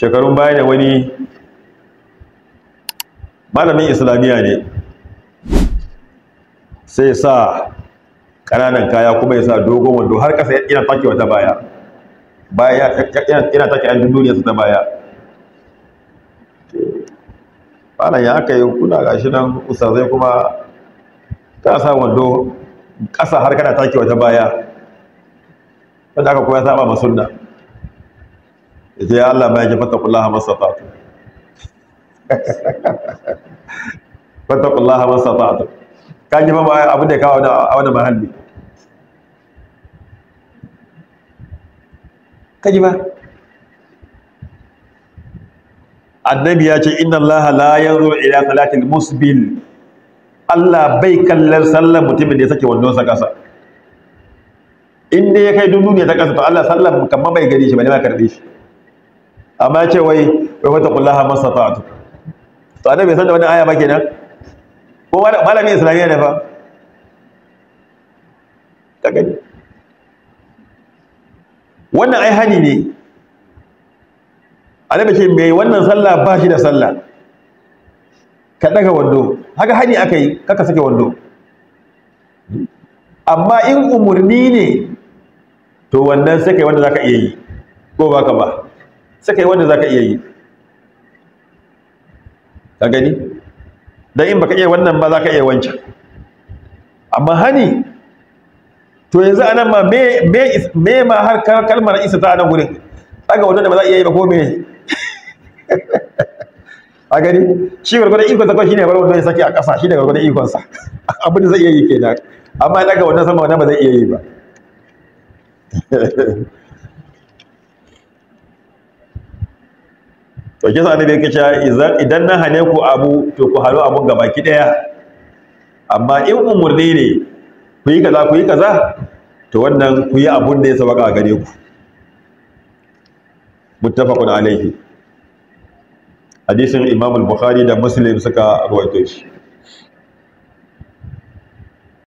Shekarun baya ne wani malamin islamiyya ne sai sa ƙananan kaya kuma ya sa dogon wando har ƙasa, yana take wata baya baya, yana take an duniyarsa ta baya. Malam, ya aka yi kuna gashi nan ustazai kuma ka sa wando ƙasa har kana take wata baya, wanda aka kuma saba ma sunna? Yace ya Allah ma yake fattaqullaha masata'tu, fattaqullaha masata'tu. Ka ji fa abin da ya kawo a wannan mahalli, ka ji ba? Annabi ya ce inna allaha la yanzuru ila salatil musbil, Allah bai kallon sallar mutumin da ya sake wandonsa kasa. In dai ya kai duniya ta kasa, to Allah sallar kamar bai gari shi ba ne ma karbe shi. Amma ya ce wai wai wata kullaha masata'tu. To annabi bai san da wannan aya ba kenan? Ko malamin islamiyya ne fa, ka gani? Wannan ai hani ne. Annabi ce mai wannan sallah ba shi da sallah. Ka daga wando haka, hani aka yi kaka sake wando. Amma in umurni ne, to wannan sai kai wanda zaka iya yi, ko baka ba, sai kai wanda zaka iya yi. Ka gani? Dan in baka iya wannan ba, zaka iya wancan. Amma hani, to yanzu anan ma me me me ma har kalmar isa ta anan gurin daga wannan da ba za a iya yi ba, ko me? A gani, shi gwargwadon ikonsa kawai shine bar wannan ya saki a ƙasa, shi ne gwargwadon ikonsa, abin da zai iya yi kenan. Amma ya daga wannan sama, wannan ba zai iya yi ba. To kisa annabi yake cewa idan na hane ku abu, to ku hano abun gabaki daya. Amma in umurni ne ku yi kaza, ku yi kaza, to wannan ku yi abun da ya sabaka gare ku. Muttafaqun alaihi, hadisin Imam al-Bukhari da Muslim suka rawaito shi.